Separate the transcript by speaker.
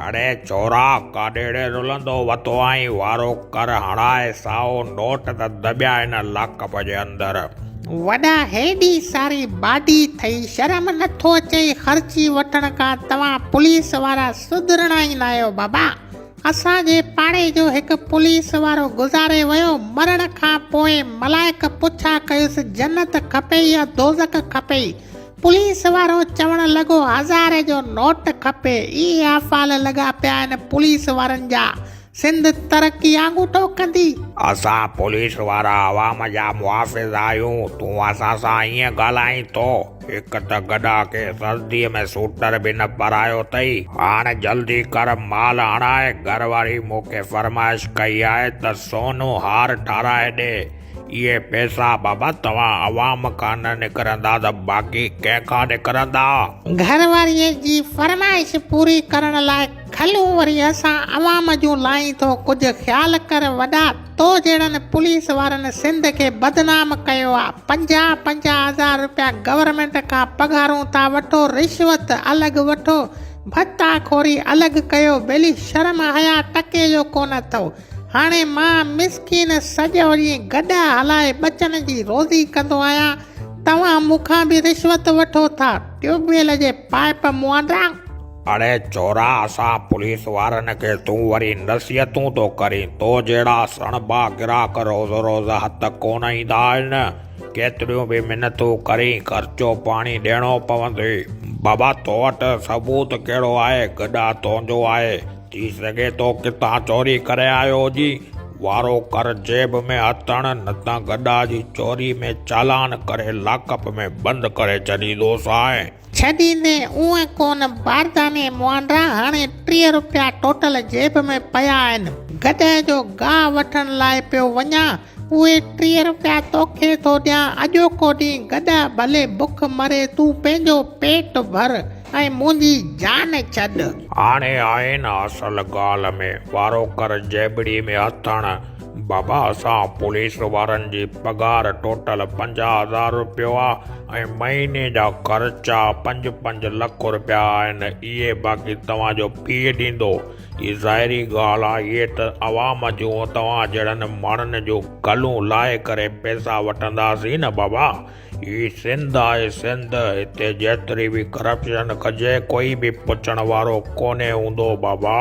Speaker 1: اڙي چورا، ڪاڏيڙي رلندو وتو آهين، وارو ڪر هڻاء سائو نوٽ ته دٻيا هن لاڪپ جي اندر.
Speaker 2: وڏا هيڏي ساري باڊي ٿئي شرم نٿو اچئي خرچي وٺڻ کان توهان پوليس وارا سڌرڻا ئي ناهيو بابا اسان جي پاڙي جو هڪ پوليس وارو گذاري ويو مرڻ کان پوء ملائڪ پڇا ڪيس جنت کپئي يا دوزخ کپئي پوليس وارو چوڻ لڳو هزاري جو نوٽ کپي، اهي افعال لڳا پيا آهن پوليس وارن جا، سنڌ ترقي آڱوٺو ڪندي.
Speaker 1: اسان پوليس وارا عوام جا محافظ آهيون، تون اسان سان ائين ڳالهائين ٿو؟ هڪ ته گڏا کي سردي ۾ سوٽر به نه پرايو اٿئي، هاڻ جلدي ڪر مال هڻاء، گهر واري مون کي فرمائش ڪئي آهي ته سونو هار ٺاراهي ڏي. اهي پئسا بابا توهان عوام کان نه نڪرندا ته باقي ڪنهن کان نڪرندا؟
Speaker 2: گهر واريء جي فرمائش پوري ڪرڻ لاء کلون وري اسان عوام جون لائين ٿو ڪجهه خيال ڪر وڏا تو جهڙن پوليس وارن سنڌ کي بدنام ڪيو آ پنجاهه پنجاهه هزار روپيا گورنمينٽ کان پگهارون ٿا وٺو رشوت الڳ وٺو ڀتا خوري الڳ ڪيو ٻيلي شرم حيا ٽڪي جو ڪونه اٿئو هاڻي مان مسڪين سڄو ڏينهن گڏهه هلائي ٻچن جي روزي ڪندو آهيان، توهان مون کان به رشوت وٺو ٿا، ٽيوب ويل جي پائپ مئانڊا.
Speaker 1: اڙي چورا اسان پوليس وارن کي تون وري نصيحتون ٿو ڪرين، تو جهڙا سڻڀا گراهڪ روز روز هٿ ڪونه ايندا آهن، ڪيتريون به منتون ڪرين خرچو پاڻي ڏيڻو پوندئي. بابا تو وٽ ثبوت ڪهڙو آهي، گڏهه تنهنجو آهي. ٿي سگهي ٿو ڪٿان چوري ڪري آيو هجين. وارو ڪر جيب ۾ هٿ هڻ نه ته گڏا جي چوري ۾ چالان ڪري لاڪپ ۾ بند ڪري ڇڏيندوسانء.
Speaker 2: ڇڏيندين اونء ڪونه بارداني مئانڊا هاڻي 30 روپيا ٽوٽل جيب ۾ پيا آهن. گڏهه جو گاهه وٺڻ لاء پيو وڃان. اهي 30 روپيا توکي ٿو ڏيان. اڄوڪو ڏينهن گڏهه ڀلي بک مري تون پنهنجو پيٽ ڀر. ۽ منهنجي جان ڇڏ.
Speaker 1: هاڻي آهي نه اصل ڳالهه ۾، وارو ڪر جيبڙي ۾ هٿ هڻ. بابا اسان پوليس وارن جي پگهار ٽوٽل 50 هزار روپيو آ ۽ مهيني جا خرچا پنج پنج لک روپيا آهن، اهي باقي توهان جو پيء ڏيندو. هي ظاهري ڳالهه آ اهي ته عوام جون توهان جهڙن ماڻهن جون کلون لاهي ڪري پئسا وٺنداسين نه بابا. هي سنڌ آهي سنڌ، هتي جيتري به ڪرپشن ڪجي ڪوئي به پڇڻ وارو ڪونهي هوندو بابا.